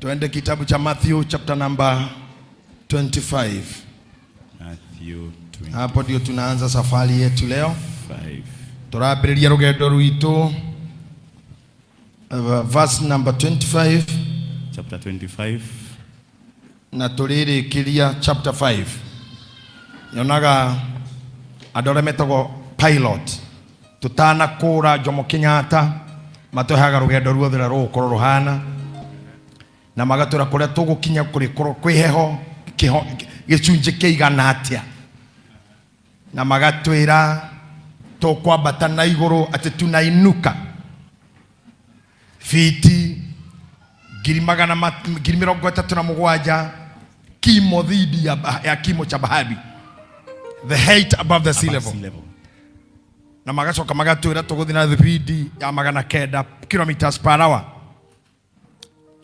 Tuende kitabu cha Matthew chapter number 25. Matthew 25. Hapo ndio tunaanza safari yetu leo. Tũrambĩrĩria rũgendo rwitũ verse number 25 Chapter 25. Na tũrĩrĩkĩria chapter 5. Nyonaga andũ arĩa metagwo pilot tũtanakũra Jomo Kenyatta matũheaga rũgendo ruothe ũrĩa rũgũkorwo rũhana na magatwĩra kũrĩa tũgũkinya kũrĩkorwo kwĩ heho gĩcunjĩ kĩigana atĩa na magatwĩra tũkwambata na igũrũ atĩ tunainuka fiti ngiri magana 37,000 kimo dhidi ya kimo cha bahari, the height above the sea level. Sea level. Na magacoka magatwĩra tũgũthiĩ na thibindi ya 900 kilometers per hour,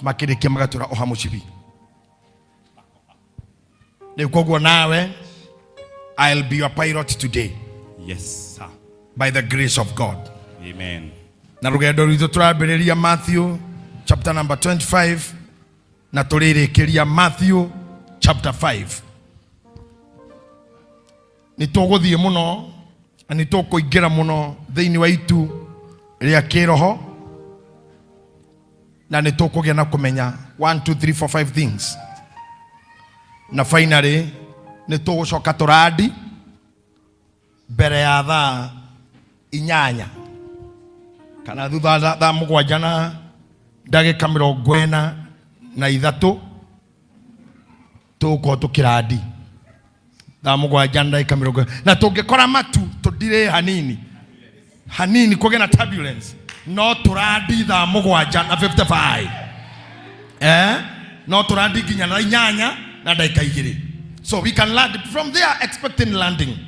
makĩrĩkia magatwĩra oha mũcibi. Rĩu koguo nawe, I'll be your pilot today. Yes, sir. By the grace of God. Amen. Na rũgendo rwitũ tũrambĩrĩria Matthew chapter number 25 na tũrĩrĩkĩria Matthew chapter 5. Nĩ tũgũthiĩ mũno na nĩ tũkũingĩra mũno thĩinĩ wa itu rĩa kĩroho na nĩ tũkũgĩa na kũmenya 1 2 3 4 5 things, na finally nĩ tũgũcoka tũrandi mbere ya thaa 8 kana thutha wa thaa 7 na ndagĩka 43 tũgũkorwo tũkĩrandi thaa 7 na ndagĩka mĩrongo, na tũngĩkora matu tũndirĩ hanini hanini kũgĩa na turbulence no tũrandi thaa 7 na 55, no tũrandi nginya na 8 na ndagĩka 2, so we can land from there expecting landing.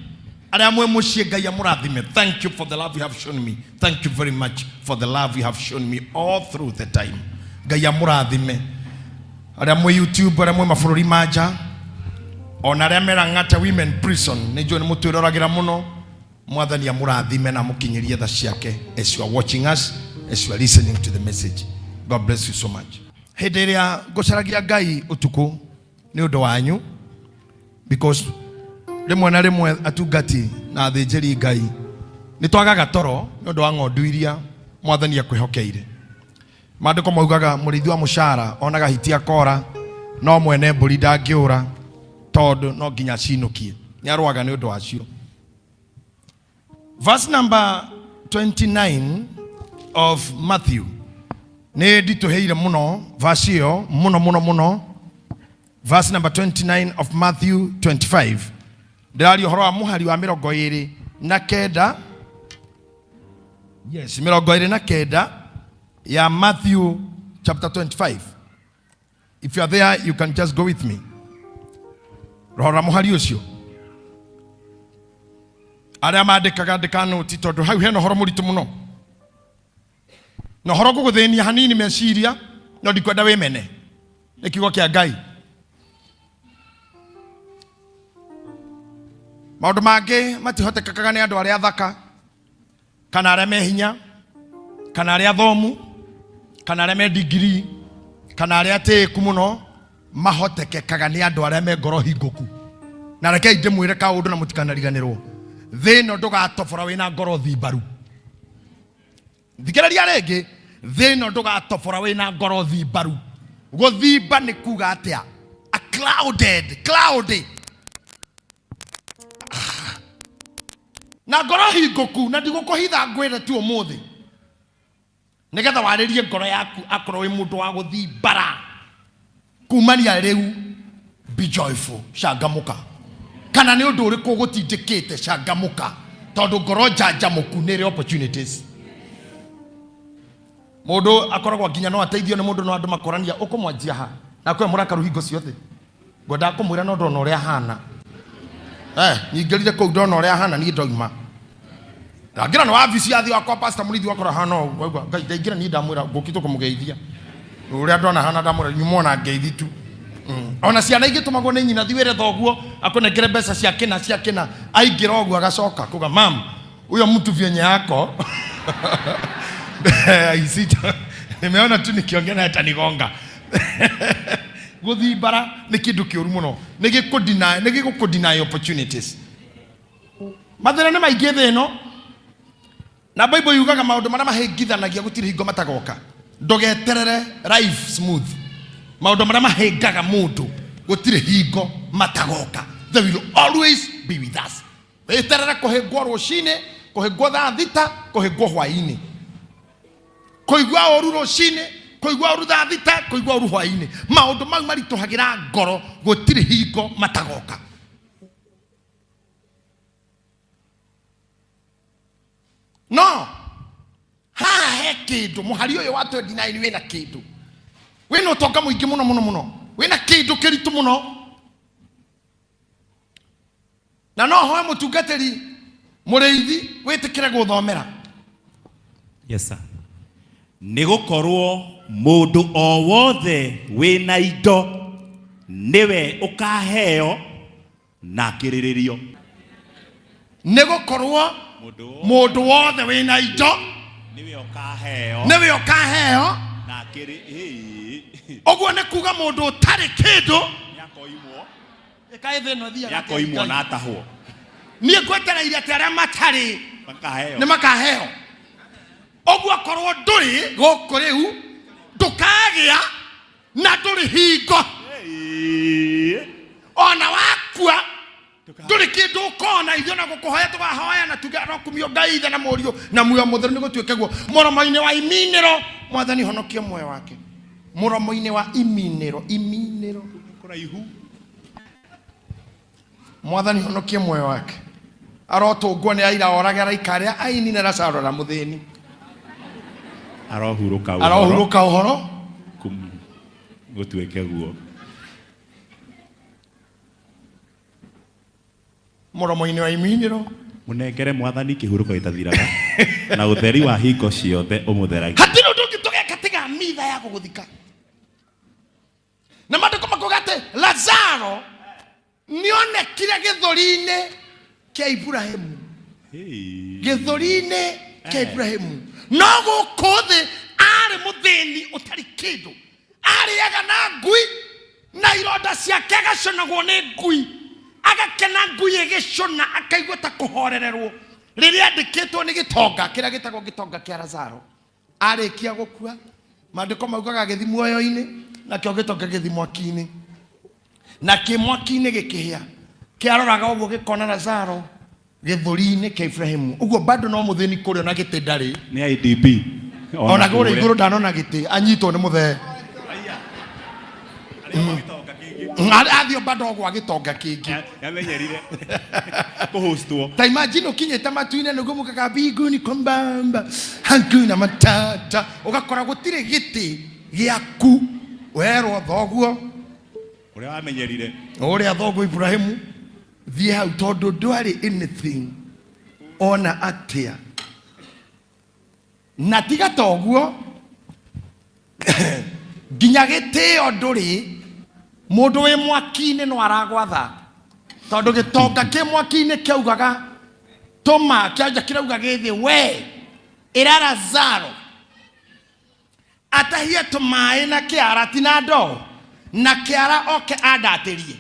Arĩa mwĩ mũciĩ, Ngai amũrathime. Thank you for the love you have shown me. Thank you very much for the love you have shown me all through the time. Ngai amũrathime. Arĩa mwĩ YouTube, arĩa mwĩ mabũrũri ma nja, ona arĩa me Lang'ata Women Prison, nĩ njũĩ nĩ mũtwĩroragĩra mũno. Mwathani amũrathime na amũkinyĩrie tha ciake as you are watching us, as you are listening to the message. God bless you so much. Hĩndĩ ĩrĩa ngũcaragia Ngai ũtukũ nĩ ũndũ wanyu, because rĩmwe na rĩmwe atungati na athĩnjĩri Ngai nĩ twagaga toro nĩ ũndũ wa ng'ondu iria Mwathani akwĩhokeire. Maandĩko maugaga mũrĩithi wa mũcara onaga hiti akora, no mwene mbũri ndangĩũra tondũ no nginya acinũkie, nĩ arũaga nĩ ũndũ wacio. Verse number 29 of Matthew nĩ nditũhĩire mũno verse ĩyo mũno mũno mũno. Verse number 29 of Matthew 25, ndĩraria ũhoro wa mũhari wa 29. Yes, 29 ya Matthew chapter 25. If you are there, you can just go with me. Rora mũhari ũcio. Arĩa mandĩkaga, andĩka nũti, tondũ hau hena ũhoro mũritũ mũno na ũhoro ngũgũthĩnia hanini meciria, no ndikwenda wĩmene nĩ kiugo kĩa Ngai. Maũndũ mangĩ matihotekekaga nĩ andũ arĩa athaka kana arĩa me hinya kana arĩa athomu kana arĩa me degree kana arĩa atĩĩku mũno, mahotekekaga nĩ andũ arĩa me ngoro hingũku. Na rekei ndĩmwĩre kaũndũ na mũtikanariganĩrwo, thĩ ĩno ndũgatobora wĩna ngoro thimbaru. Thikĩrĩria rĩngĩ, thĩ ĩno ndũgatobora wĩna ngoro thimbaru. Gũthimba nĩ kuga atĩa? A clouded cloudy na ngoro hingũku. Na ndigũkũhitha, ngwĩre tu ũmũthĩ nĩgetha warĩrie ngoro yaku. Akorwo wĩ mũndũ wa gũthimbara kumania rĩu, be joyful, cangamũka. Kana nĩ ũndũ ũrĩkũ ũgũtindĩkĩte, cangamũka, tondũ ngoro njanjamũku nĩ ĩrĩ opportunities. Mũndũ akoragwo nginya no ateithio nĩ mũndũ, no andũ makorania ũkũmwanjia ha na kwe mũrakaru hingo ciothe. Ngwendaga kũmwĩra no ndona ũrĩa ahana, nyingĩrire kũu ndona ũrĩa ahana, niĩ ndoima ndangĩra nĩ wabici yathi wakwa pastor mũrĩithi wakora hana ũguo. Waigua, Ngai ndaingĩra niĩ ndamwĩra ngũkĩte kũmũgeithia ũrĩa ndona hana, ndamwĩra nyumona ngeithi tu. Ona ciana igĩtũmagwo nĩ nyina, thiwĩre thoguo akũnengere mbeca cia kĩna cia kĩna, aingĩra ũguo agacoka kuga, "Mam, huyo mtu vyenye yako Isita, nimeona tu nikiongea naye atanigonga." Gũthimbara nĩ kĩndũ kĩũru mũno, nĩ gĩkũ-deny, nĩ gĩgũkũ-deny opportunities. Mathĩna nĩ maingĩ thĩ ĩno, na Bible yugaga maũndũ marĩa mahĩngithanagia gũtirĩ hingo matagoka. Ndũgeterere life smooth. Maũndũ marĩa mahĩngaga mũndũ gũtirĩ hingo matagoka. They will always be with us. Wĩterere kũhĩngwo rũcinĩ, kũhĩngwo thaa 6, kũhĩngwo hwaĩ-inĩ, kũigua ũru rũcinĩ, kũigua ũru thaa 6, kũigua ũru hwaĩ-inĩ. Maũndũ mau maritũhagĩra ngoro, gũtirĩ hingo matagoka. No haha he kĩndũ, mũhari ũyũ wa 29 wĩna kĩndũ, wĩna ũtonga mũingĩ mũno mũno mũno, wĩna kĩndũ kĩritũ mũno. Na no hoe mũtungatĩri mũrĩithi wĩtĩkĩre gũthomera. Yes sir. Nĩ gũkorwo mũndũ o wothe wĩna indo nĩwe ũkaheo na akĩrĩrĩrio. Nĩ gũkorwo mũndũ wothe wĩna indo nĩwe ũkaheo nĩwe ũkaheo na akĩrĩ ĩĩ. Ũguo nĩ kuga mũndũ ũtarĩ kĩndũ nĩakoimwo, ĩkaĩ thĩ ĩno ĩthiaga nĩakoimwo na atahwo. Niĩ ngwetereire atĩ arĩa matarĩ makaheo nĩ makaheo. Ũguo akorwo ndũrĩ gũkũ rĩu ndũkagĩa na ndũrĩ hingo Ĩĩ. ona wakua ndũrĩ kĩndũ ũkona. Ithuĩ ona gũkũhoya tũkahoya na tuge arokumio Ngai Ithe na Mũriũ na muoyo mũtheru, nĩ gũtuĩke guo. Mũromo-inĩ wa iminĩro, Mwathani honokie muoyo wake. Mũromo-inĩ wa iminĩro, iminĩro kũraihu, Mwathani honokie muoyo wake. Arotũngwo nĩ aira orage araika arĩa aini na Lazaro na mũthĩni. Arohurũka ũhoro. Arohurũka ũhoro. Gũtuĩke guo. Mũromo-inĩ wa iminĩro, mũnengere Mwathani kĩhurũko gĩtathiraga na ũtheri wa hingo ciothe ũmũtheragie. Hatirĩ ũndũ ũngĩ tũgeka tiga mitha ya gũgũthika. Na maandĩko makuga atĩ Lazaro nĩonekire gĩthũri-inĩ kĩa Iburahĩmu, gĩthũri-inĩ kĩa Iburahĩmu, no gũkũ thĩ arĩ mũthĩni ũtarĩ kĩndũ, arĩaga na ngui, na ironda ciake agaconagwo nĩ ngui, agakena ngui ĩgĩcũna, akaigua ta kũhorererwo. Rĩrĩa andĩkĩtwo nĩ gĩtonga kĩrĩa gĩtagwo gĩtonga kĩa Lazaro, arĩkia gũkua, maandĩko maugaga agĩthiĩ muoyo-inĩ, nakĩo gĩtonga gĩgĩthiĩ mwaki-inĩ, na kĩ mwaki-inĩ gĩkĩhĩa, kĩaroraga ũguo gĩkona Lazaro gĩthũri-inĩ kĩa Ibrahimu. Ũguo bado no mũthĩni kũrĩa, ona gĩtĩ ndarĩ. Nĩ IDP. Ona kũrĩa igũrũ ndanona gĩtĩ, anyitwo nĩ mũthee athiĩ bado gwa gĩtonga kĩngĩ. Yamenyerire kũhostwo. Ta imagine ũkinyĩte matu-inĩ nĩguo mũkaga mbinguni kwa mbamba hakuna matata, ũgakora gũtirĩ gĩtĩ gĩaku, werwo thoguo ũrĩa wamenyerire, ũrĩa thoguo Ibrahimu thiĩ hau, tondũ ndwarĩ anything ona atĩa. Na tiga toguo, nginya gĩtĩo ndũrĩ. Mũndũ wĩ mwaki-inĩ no aragwatha, tondũ gĩtonga kĩ mwaki-inĩ kĩaugaga tũma kĩanja kĩrauga gĩthĩ we ĩra Lazaro atahie tũmaĩ na kĩara, ti na ndoo na kĩara, oke andatĩrie.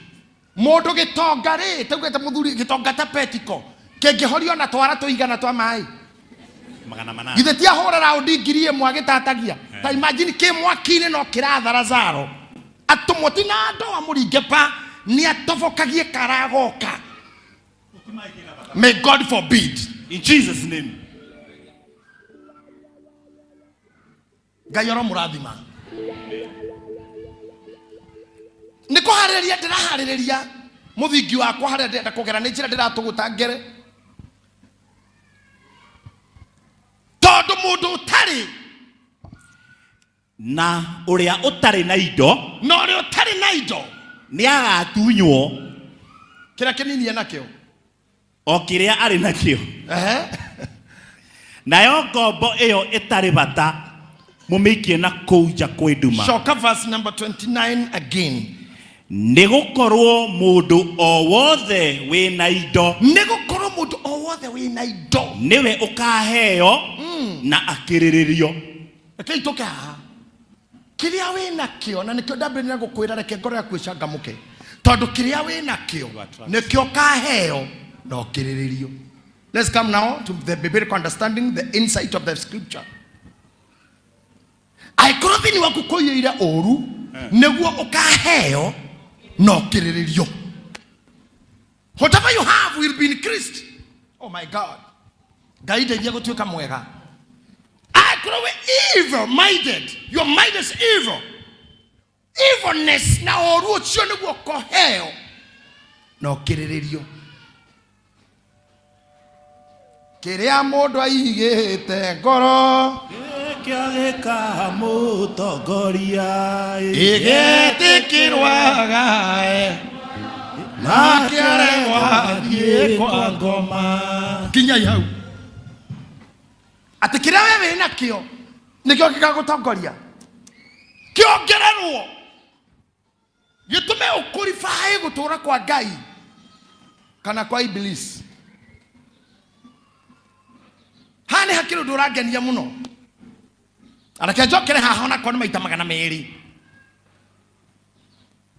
Mũndũ gĩtonga rĩ, taugĩte mũthuri gĩtonga ta petiko kĩngĩhorio na twara tũigana twa maĩ 800. Githĩ ti ahũra raundi 1000 agĩtatagia? Ta imagine kĩ mwaki-inĩ no kĩratha Lazaro atũmwo ti na ndoo amũringe pa nĩ atobokagie karagoka. May God forbid. In Jesus name. Ngai aromũrathima. Nĩ kũharĩrĩria ndĩraharĩrĩria mũthingi wakwa harĩa ndĩrenda kũgera, nĩ njĩra ndĩratũgũta ngere, tondũ mũndũ ũtarĩ na ũrĩa ũtarĩ na indo, na ũrĩa ũtarĩ na indo nĩ agatunywo kĩrĩa kĩnini enakĩo, o kĩrĩa arĩ nakĩo. Nayo ngombo ĩyo ĩtarĩ bata mũmĩikie na kũu nja kwĩ nduma. Coka verse number 29 again. Nĩ gũkorwo mũndũ o wothe wĩna indo, nĩ gũkorwo mũndũ o wothe wĩna indo nĩwe ũkaheo na akĩrĩrĩrio. Rekei tũke haha. Kĩrĩa wĩ nakĩo, na nĩkĩo ndambĩrĩria gũkwĩra reke ngoro yaku ĩcangamũke, tondũ kĩrĩa wĩ nakĩo nĩkĩo ũkaheo na ũkĩrĩrĩrio. Let's come now to the biblical understanding, the insight of the scripture. Angĩkorwo thĩinĩ waku kũiyũire ũru, nĩguo ũkaheo na ũkĩrĩrĩrio. Whatever you have will be increased. Oh my God. Ngai ndeithia gũtuĩka mwega. Angĩkorwo wĩ evil minded, your mind is evil. Evilness na ũru ũcio nĩguo ũkoheo na ũkĩrĩrĩrio. Kĩrĩa mũndũ aigĩte ngoro Gĩkĩo gĩkamũtongoria ĩgetĩkĩrwa gae nakĩaregwo athiĩ kwa ngoma. Kinyai hau atĩ kĩrĩa we wĩ nakĩo nĩkĩo gĩgagũtongoria kĩongererwo gĩtũme ũkũribaĩ gũtũra kwa Ngai kana kwa Ibilisi. Haha nĩ hakĩrĩ ũndũ ũrangenia mũno, reke njokere haha onakorwo nĩ maita 200,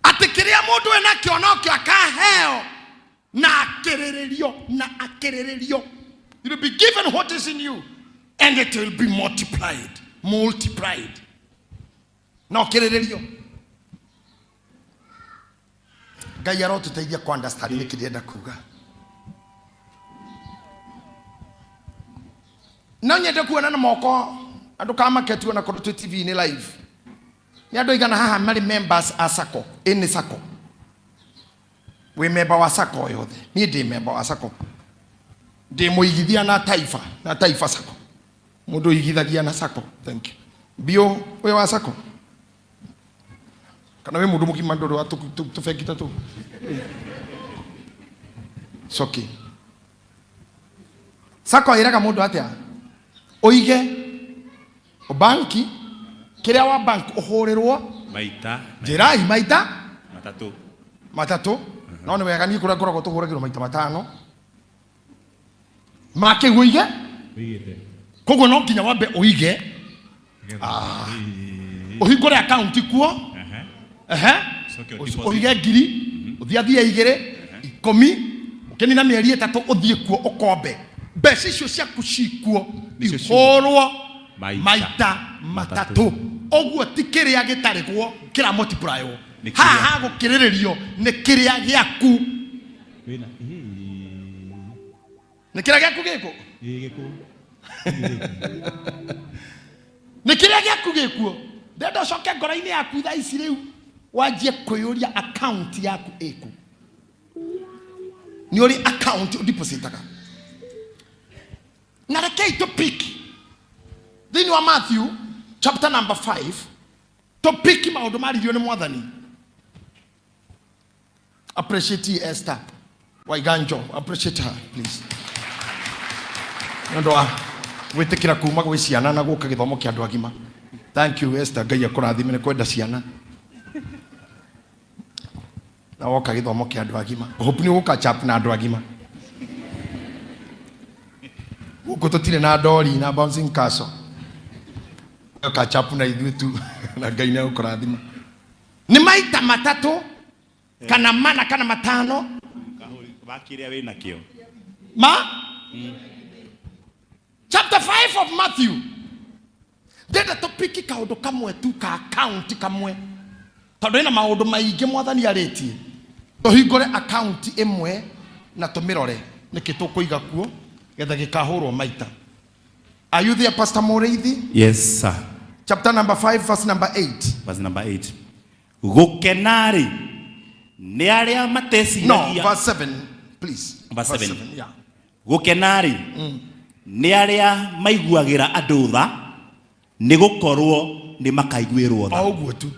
atĩ kĩrĩa mũndũ e nakĩo nokĩo akaheo na akĩrĩrĩrio na akĩrĩrĩrio. You will be given what is in you and it will be multiplied, multiplied na ũkĩrĩrĩrio. Ngai arotũteithia ku understand nĩkĩ ndĩrenda kuga. No nyende kuona na moko andũ kamake tu ona korwo twĩ TV-inĩ live. Nĩ andũ aigana haha marĩ members a SACCO, any SACCO? Wĩ member wa SACCO yothe? Niĩ ndĩ member wa SACCO, ndĩ mũigithia na Taifa, na Taifa SACCO. Mũndũ ũigithagia na SACCO, thank you. Biũ wĩ wa SACCO kana wĩ mũndũ mũgima ndũrĩ wa tũbengi ta tũu? It's okay. SACCO ĩraga mũndũ atĩa? Ũige banki, kĩrĩa wa bank ũhũrĩrwo maita njĩrai maita matatũ. Matatũ. No nĩ wega, niĩ kũrĩa ngoragwo tũhũragĩrwo maita matano ma kĩu ũige. Wĩigĩte. Koguo no nginya wambe ũige, ũhingũre akaunti kuo. Ehe. Ũcoke ũdeposit. Ũige ngiri, ũthiathie igĩrĩ, 10, ũkĩnina mĩeri 3 ũthiĩ kuo ũkombe mbeca icio ciaku cikuo. Nĩcio ihũrwo maita maita matatũ. Ũguo ti kĩrĩa gĩtarĩgwo kĩra multiplywo. Nĩ kĩrĩa- Haha gũkĩrĩrĩrio nĩ kĩrĩa gĩaku. Wĩna Nĩ kĩrĩa gĩaku gĩkũ. Ĩĩ, gĩkũ. Nĩ kĩrĩa gĩaku gĩkuo. Ndenda ũcoke ngoro-inĩ yaku thaa ici rĩu wanjie kwĩyũria account yaku ĩkũ. Nĩ ũrĩ account ũdepositaga? Na rekei tũpiki thĩinĩ wa Matthew chapter number 5, tũpiki maũndũ maririo nĩ Mwathani. Appreciate Esther Waiganjo, appreciate her please, nĩ ũndũ wa gwĩtĩkĩra kuma gwĩ ciana na gũka gĩthomo kĩa andũ agima. Thank you, Esther. Ngai akũrathime nĩ kwenda ciana na woka gĩthomo kĩa andũ agima. Hope nĩ ũgũka chap na andũ agima. Gũkũ tũtirĩ na ndori na bouncing castle. Ũka chap na ithuĩ tu na Ngai nĩ agũkũrathima. Nĩ maita matatũ kana mana kana matano. Wa kĩrĩa wĩ nakĩo. Ma chapter 5 of Matthew, ndenda tũpiki kaũndũ kamwe tu ka account kamwe, tondũ ĩna maũndũ maingĩ Mwathani arĩtie. Tũhingũre account ĩmwe na tũmĩrore nĩkĩ tũkũiga kuo getha gĩkahũrwo maita. Are you there, Pastor Mũrĩithi? Yes, sir. Chapter number 5, verse number 8. Verse number 8. Gũkena-rĩ nĩ arĩa No, mateciragia. verse 7, please. Verse 7. Yeah. Gũkena-rĩ nĩ arĩa maiguagĩra andũ tha, nĩ gũkorwo nĩ makaiguĩrwo tha. O ũguo tu.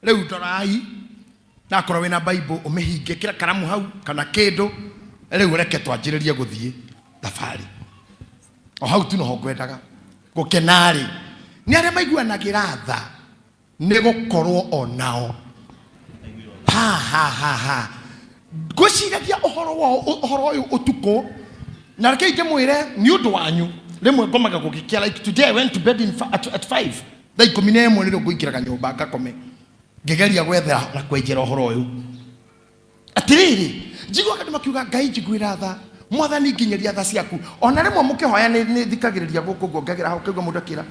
Rĩu ndorai, nakorwo wĩna Bible ũmĩhinge, kĩra karamu hau kana kĩndũ. Rĩu reke twanjĩrĩrie gũthiĩ thabarĩ. O hau tu noho ngwendaga. Gũkena-rĩ nĩ arĩa maiguanagĩra tha, nĩ gũkorwo o nao ha ha ha ha. Ngwĩciragia ũhoro wa ũhoro ũyũ ũtukũ, na reke ndĩmwĩre nĩ ũndũ wanyu, rĩmwe ngomaga gũgĩkĩa. Like today I went to bed at 5. Thaa 11 nĩrĩo ngũingĩraga nyũmba ngakome ngĩgeria gwethera na kwenjera ũhoro ũyũ. Atĩrĩrĩ, njiguaga andũ makiuga, Ngai njiguĩra tha, Mwathani nginyĩria tha ciaku. Ona rĩmwe mũkĩhoya nĩ thikagĩrĩria gũkũ ũguo ngagera hau ngaigua mũndũ akĩra.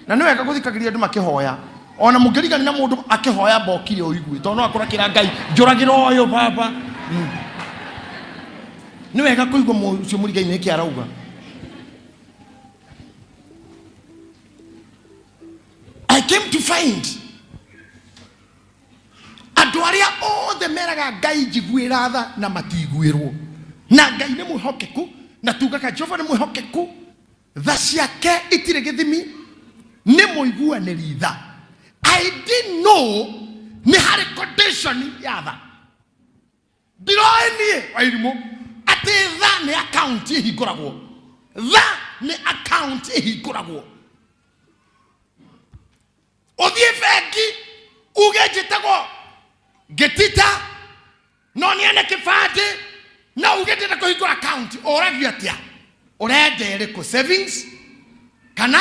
Na nĩ wega gũthikagĩrĩria andũ makĩhoya. Ona mũngĩrigani na mũndũ akĩhoya mbokire ũigue, tondũ no akorwo akĩra Ngai njũragĩra ũyũ baba. Nĩ wega kũigua ũcio mũrigaine nĩkĩ arauga. I came to find andũ arĩa othe meraga Ngai njiguĩra tha na matiguĩrwo, na Ngai nĩ mwĩhokeku, na tugaga Jehova nĩ mwĩhokeku, tha ciake itirĩ gĩthimi, nĩ mũiguanĩri tha. I didn't know nĩ harĩ condition ya tha. Ndiroĩ niĩ wairimũ atĩ tha nĩ account ĩhingũragwo, tha nĩ account ĩhingũragwo. Ũthiĩ bengi uge njĩtagwo Ngĩtita no nĩane kĩbandĩ na uge ndĩrenda kũhingũra account, ũragio atĩa? Ũrenda ĩrĩkũ, savings kana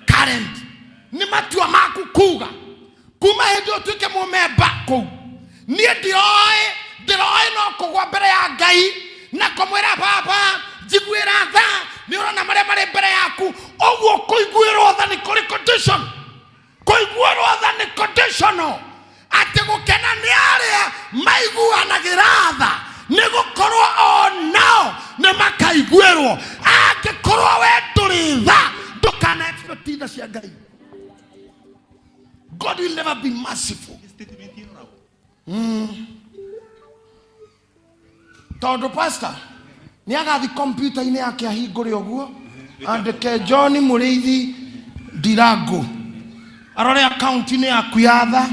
current? Nĩ matua maku kuga kuma hĩndĩ ũtuĩke mũmemba kũu. Niĩ ndiroĩ, ndĩroĩ no kũgwa mbere ya Ngai na kũmwĩra baba njiguĩra tha, nĩ ũrona marĩa marĩ mbere yaku. Ũguo kũiguĩrwo tha nĩ kũrĩ condition, kũiguĩrwo tha nĩ conditional, atĩ gũkena nĩ arĩa maiguanagĩra tha, nĩ gũkorwo o nao nĩ makaiguĩrwo. Angĩkorwo we ndũrĩ tha, ndũkana expect tha cia Ngai. God will never be merciful. Tondũ pastor nĩ agathi kompiuta-inĩ yake ahingũre ũguo andĩke John Mũrĩithi Ndirango, arore akaunti-inĩ yaku ya tha,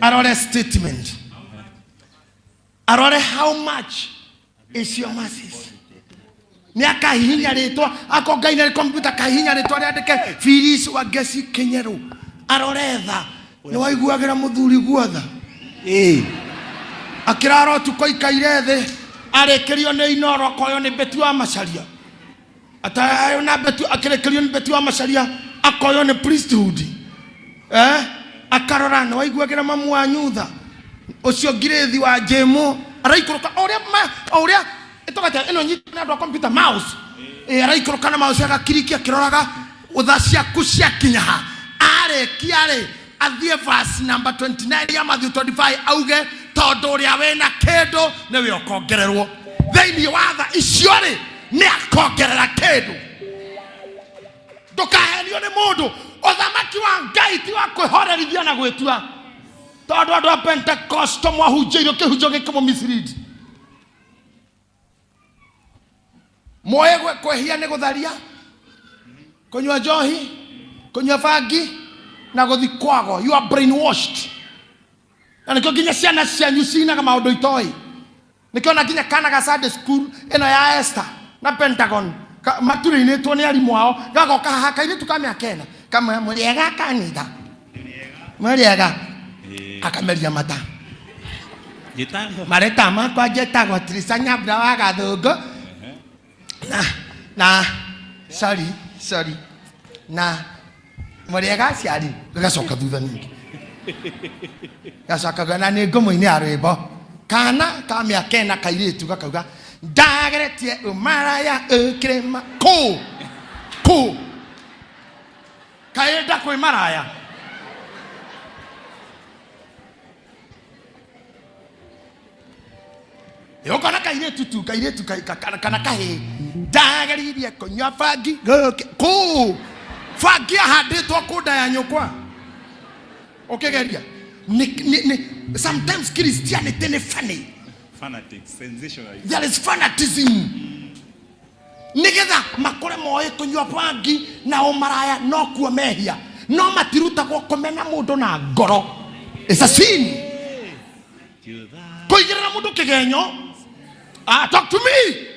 arore statement, arore how much is your mercies. Nĩ akahihinya rĩtwa ako Ngai nĩ kompiuta, akahihinya rĩtwa rĩandĩke Phyllis Wangeci Kĩnyerũ, arore tha. Nĩ waiguagĩra mũthuri guotha akĩrara ũtukũ aikaire thĩ, arĩkĩrio nĩ inoro, akoywo nĩ Beti wa Macaria, atayo na Beti, akĩrĩkĩrio nĩ Beti wa Macaria, akoywo nĩ priesthood, akarora nĩ waiguagĩra mamu wanyu tha ũcio ngirĩthi wa njĩmũ araikũrũka o ũrĩa o ũrĩa ĩtũgate ĩno nyitwo nĩ andũ a computer mouse, araikũrũka na mouse agakiriki akĩroraga tha ciaku ciakinya ha. Arĩkia rĩ, athiĩ verse number 29 ya Matthew 25 auge tondũ ũrĩa wĩna kĩndũ nĩwe ũkongererwo. Thĩinĩ wa tha icio rĩ, nĩ akongerera kĩndũ. Ndũkahenio nĩ mũndũ. Ũthamaki wa Ngai ti wa kwĩhorerithia na gwĩtua, tondũ andũ a Pentecost mwahunjĩirio kĩhunjio gĩkĩ mũmisiridi. Moĩ kwĩhia nĩ gũtharia, kũnyua njohi, kũnyua bangi na gũthi kwago. You are brainwashed. Na nĩkĩo nginya ciana cianyu cinaga maũndũ itoĩ. Nĩkĩo na nginya kana ga Sunday school ĩno ya Esther na Pentagon maturĩinĩtwo nĩ arimũ ao, gagoka haha kairĩtu ka mĩaka 4 kamwe, mũrĩega kanitha, mũrĩega, akameria mata. Njĩtagwo. Marĩtwa makwa njĩtagwo Trisa Nyambura wa Gathũngũ na sorry sorry na mũrĩega aciari, gagacoka thutha ningĩ gacoka na nĩ ngũmũinĩra rwĩmbo. Kana ka mĩaka 4 kairĩtu gakauga ndageretie ũmaraya ũkĩrĩma kũ kũ kaĩnda kwĩ maraya. Ũkona kairĩtu tu, kairĩtu kana kahĩĩ, ndageririe kũnyua bangi gũkĩ kũ bangi ahandĩtwo kũnda ya nyũkwa ũkĩgeria. Sometimes Christianity nĩ funny. Fanatics, sensationalism. There is fanatism. Nĩgetha makore moĩ kũnyua bangi na ũmaraya no kuo mehia, no matirutagwo kũmena mũndũ na ngoro. It's a sin. Kũigĩrĩra mũndũ kĩgenyo. Talk to me.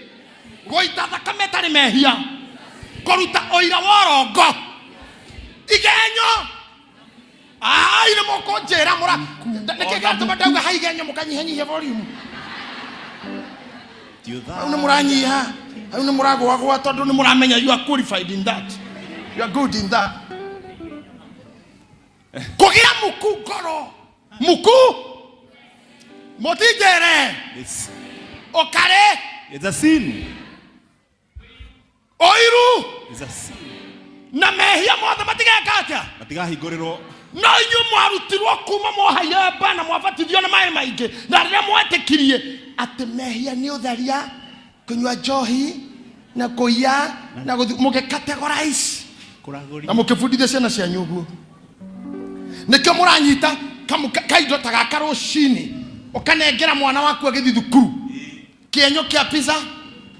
Gũita thakame ĩtarĩ mehia, kũruta ũira wa ũrongo, igenyo. Ai, nĩ mũkũnjĩra mũra nĩkĩ gĩatũma ndauga ha igenyo mũkanyihanyihia volume. Hau nĩ mũranyiha, hau nĩ mũragũagũa tondũ nĩ mũramenya you are qualified in that, you are good in that. Kũgĩa muku ngoro. Muku. Mũtinjĩre. It's, Ũkarĩ. it's a sin. Ũiru. It's a sin. Na mehia mothe matigeka atĩa? Matigahingũrĩrwo. No inyuĩ mwarutirwo kuma mwohaire mba na mwabatithio na maĩ maingĩ, na rĩrĩa mwetĩkirie atĩ mehia nĩ ũtharia, kũnyua njohi na kũiya na gũthi, mũgĩcategorize na mũkĩbundithia ciana cianyu ũguo. Nĩkĩo mũranyita kaindo ta gaka rũcinĩ, ũkanengera mwana waku agĩthiĩ thukuru, kĩenyũ kĩa pizza,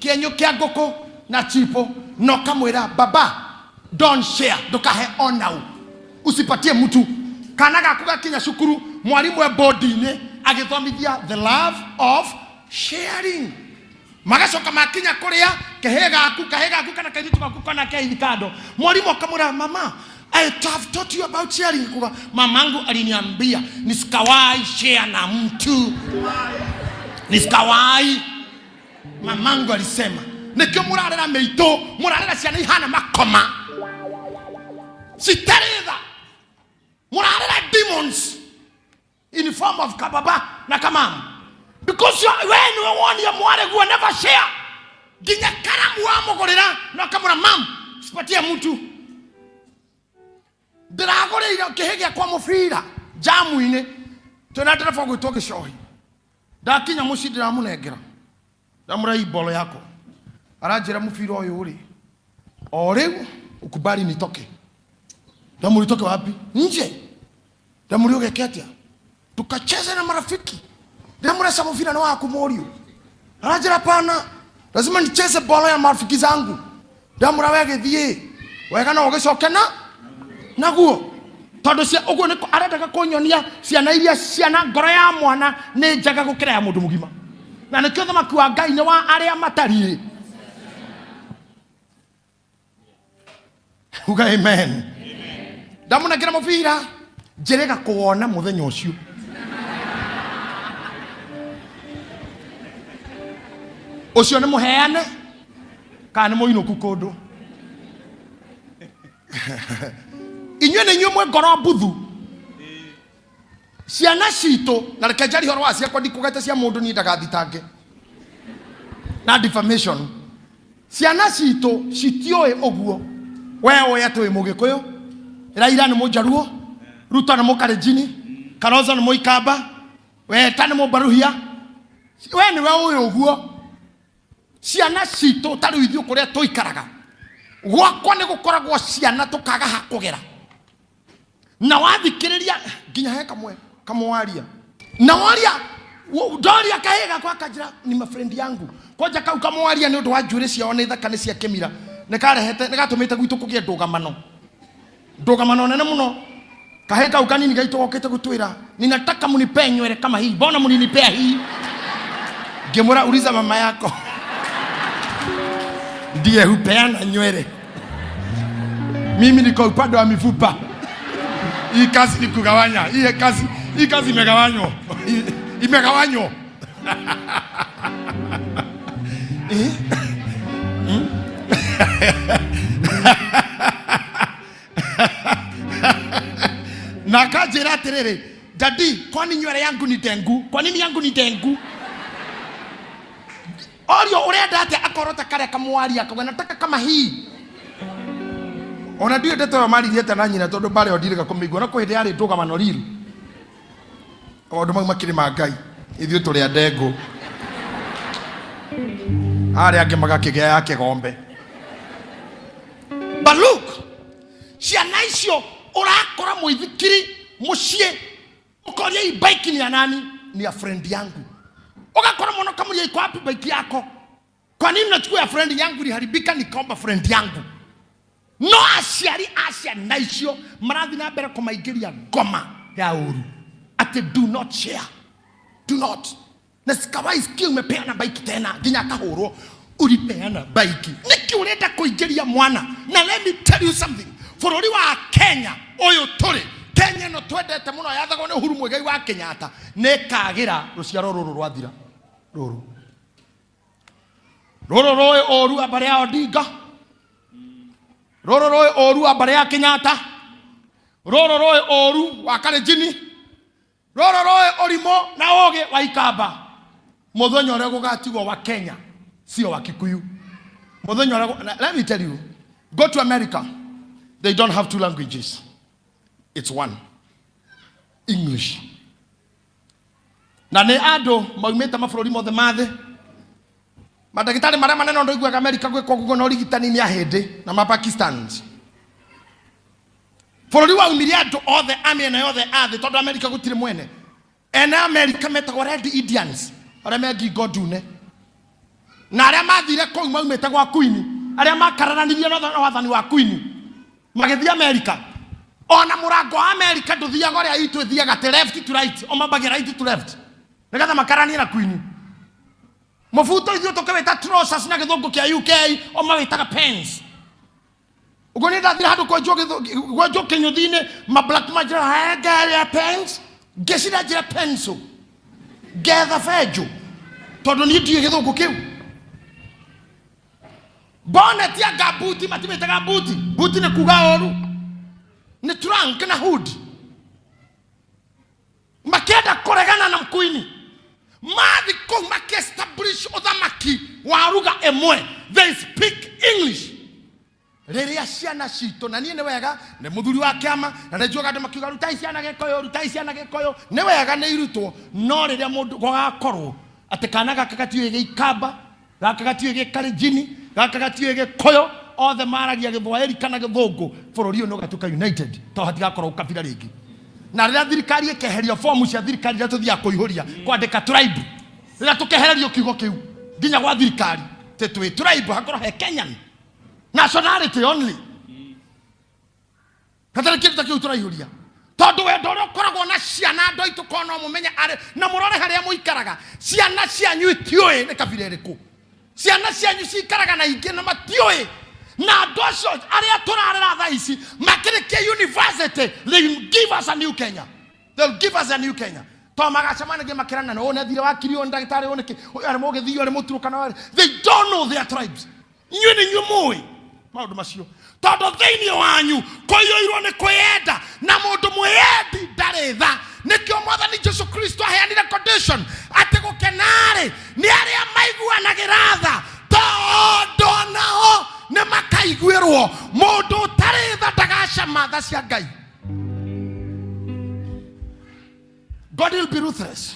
kĩenyũ kĩa ngũkũ na chipo, na ũkamwĩra baba, don't share, ndũkahe onau, usipatie mtu. Kana gaku gakinya cukuru, mwarimu e bodi-inĩ agĩthomithia the love of sharing. Magacoka makinya kuria kehe gaku, kahe gaku kana kairitu gaku kana ke kando, mwalimu akamwira, mama, I have taught you about sharing. Kuga mamangu aliniambia nisikawahi share na mtu, nisikawahi. Mamangu alisema. Nikio murarera meitu, murarera ciana ihana makoma, citaritha, murarera demons in form of kababa na kamamu, because we niwe wonie mware guo never share. Nginya karamu wa mugurira na kamura, mam, sipatie mtu. Ndiragurire kihi giakwa mubira jamu-ini, twina ndereba gwitwo Gicohi. Ndakinya mucii ndiramunengera, ndamura hii bolo yako. Aranjira mubira uyu ri o riu ukubali nitoke. Ndamuri toke wapi? Nje. Ndamuri ugeke atia? Tukacheze na marafiki. Ndamuresa mubira na waku muriu. Aranjira pana, lazima nicheze bolo ya marafiki zangu. Ndamura we githie wega no ugicoke na naguo, tondu cia uguo ni arendaga kunyonia ciana iria ciana ngoro ya mwana ni njega gukira ya mundu mugima, na nikio thamaki wa Ngai ni wa aria matariĩ. Uga amen. Ndamunengera mubira njĩrĩga kũwona mũthenya ũcio. Ũcio nĩ mũheane kana nĩ mũinũku kũndũ? Inyuĩ nĩ inyuĩ mwĩ ngoro mbuthu. Ciana citũ, na reke njarie ũhoro wa ciakwa, ndikũgete cia mũndũ niĩ ndagathitange na defamation. Ciana citũ citiũĩ ũguo. We ũĩ atĩ wĩ Mũgĩkũyũ, Raila nĩ Mũjaruo, Ruto nĩ Mũkalenjini, Kalonzo nĩ Mũikamba, Weta nĩ Mũbaruhia. We nĩwe ũĩ ũguo. Ciana citũ ta rĩu ithuĩ kũrĩa tũikaraga, gwakwa nĩ gũkoragwo ciana tũkaga ha kũgera. Na wathikĩrĩria nginya he kamwe kamwaria, na waria ndoria kahĩĩ gakwa akanjĩra ni mafriend yangu. Kwanja kau kamwaria nĩ ũndũ wa njuĩrĩ ciao nĩ thaka, nĩ cia kĩmira, nĩ karehete, nĩ gatũmĩte gwitũ kũgĩe ndũgamano, ndũgamano nene mũno. Kahĩĩ kau kanini gaitũ gokĩte gũtwĩra, ninataka munipee nywele kama hii, mbona mlinipea hii? Ngĩmwĩra, uliza mama yako, ndiye hupeana nywele, mimi niko upande wa mifupa. Hii kazi ni kugawanya, hii kazi imegawanywa, imegawanywa. Na akanjĩra atĩrĩrĩ, dadi, kwani nywele yangu ni ndengu? Kwa nini yangu ni ndengu? Orio ũrenda atĩa? Akorwo ta karĩa kamwaria akauga nataka kama hii. Ona ndiũĩ ndeto ĩyo maririe atĩa na nyina, tondũ mbara ĩyo ndirĩga kũmĩigua, na kwĩ hĩndĩ yarĩ ndũgamano riru. Maũndũ mau makĩrĩ ma Ngai, ithuĩ tũrĩ a ndengũ, arĩa angĩ magakĩgĩa ya kĩgombe. But look, ciana icio ũrakora mũithikiri mũciĩ, ũkoria hii bike ni ya nani? Ni ya friend yangu. Ũgakora mwana ũkamũria iko wapi bike yako? Kwa nini unachukua ya friend yangu? Iliharibika nikaomba friend yangu. No aciari a ciana icio marathiĩ na mbere kũmaingĩria ngoma ya ũru atĩ do not share, do not. Na sikawahi sikia umepeana bike tena, nginya akahũrwo ulipeana bike. Nĩkĩ ũrenda kũingĩria mwana? Na let me tell you something, bũrũri wa Kenya ũyũ tũrĩ, Kenya ĩno twendete mũno yathagwo nĩ Uhuru Muigai wa Kenyatta, nĩ ĩkagĩra rũciaro rũrũ rwathira rũrũ rũrũ rũĩ ũru wa mbarĩ ya Odinga, rũrũ rũĩ ũru wa mbarĩ ya Kenyatta. Rũrũ rũĩ ũru wa Kalenjini, rũrũ rũĩ ũrimũ na ũgĩ wa Ikamba. Mũthenya ũrĩa gũgatigwo wa Kenya sio wa Kikuyu. Mũthenya ũrĩa, let me tell you, go to America, they don't have two languages, it's one, English. Na nĩ andũ maumĩte mabũrũri mothe ma thĩ. Mandagĩtarĩ marĩa manene ndoiguaga America gwĩkwo guo na ũrigitani nĩ ahĩndĩ na ma Pakistans. Bũrũri waumire andũ othe a mĩena yothe a thĩ, tondũ America gũtirĩ mwene. Ene America metagwo Red Indians, arĩa me ngingo ndune, na arĩa mathire kũu maumĩte gwa Queen, arĩa makararanirie na wathani wa Queen magĩthiĩ America. Ona mũrango wa America ndũthiaga ũrĩa itũ ĩthiaga atĩ left to right, o mambagia right to left nĩgetha makaranie na Queen. Mũbuto ithuĩ tũkĩwĩta trousers na gĩthũngũ kĩa UK, o mawĩtaga pants. Ũguo nĩ ndathire handũ kwenjwo kwenjwo kĩnyũthi-inĩ, ma black manjĩra ngaria pens, ngĩcira njĩra pencil, ngetha benjũ, tondũ niĩ ndiũĩ gĩthũngũ kĩu. Bonnet anga buti, matimĩtaga buti. Buti nĩ kuga ũru, nĩ trunk na hood. Makĩenda kũregana na Queen, mathi kũu makĩ-establish ũthamaki wa ruga ĩmwe, they speak English. Rĩrĩa ciana citũ, na niĩ nĩ wega nĩ mũthuri wa kĩama, na nĩ njugaga andũ makiuga rutai ciana Gĩkũyũ, rutai ciana Gĩkũyũ, nĩ wega nĩ irutwo. No rĩrĩa mũndũ gũgakorwo atĩ kana gaka gatiũĩ Gĩikamba, gaka gatiũĩ Gĩkalenjini, gaka gatiũĩ Gĩkũyũ, othe maragia Gĩthwaĩri kana Gĩthũngũ, bũrũri ũyũ nĩ ũgatuĩka united, tondũ hatigakorwo ũkabira rĩngĩ. Na rĩrĩa thirikari ĩkeheria fomu cia thirikari iria tũthiaga kũihũria kwandĩka tribe, rĩrĩa tũkehererio kiugo kĩu nginya gwa thirikari tĩ twĩ tribe, hakorwo he Kenyan nationality only, hatarĩ kĩndũ ta kĩu tũraihũria. Tondũ wendo ũrĩa ũkoragwo na ciana, andũ aitũ, korwo no mũmenye arĩ na mũrore harĩa mũikaraga, ciana cianyu itiũĩ nĩ kabira ĩrĩkũ. Ciana cianyu cikaraga na ingĩ na matiũĩ. Na andũ acio arĩa tũrarera thaa ici makĩrĩkia university, they will give us a new Kenya, they'll give us a new Kenya, to magacemanagia makĩrana na ũyũ nĩ athire wakiri, ũyũ nĩ ndagĩtarĩ, ũyũ nĩkĩ, ũyũ arĩ mũgĩthii, ũyũ arĩ mũturũkana, ũyũ they don't know their tribes. Inyuĩ nĩ inyuĩ mũĩ maũndũ macio, tondũ thĩinĩ wanyu kũiyũirwo nĩ kwĩyenda, na mũndũ mwĩyendi ndarĩ tha. Nĩkĩo Mwathani Jesu Kristo aheanire condition atĩ gũkenarĩ nĩ arĩa maiguanagĩra tha, tondũ nao nĩ makaiguĩrwo. Mũndũ ũtarĩ tha ndagacama tha cia Ngai. God will be ruthless.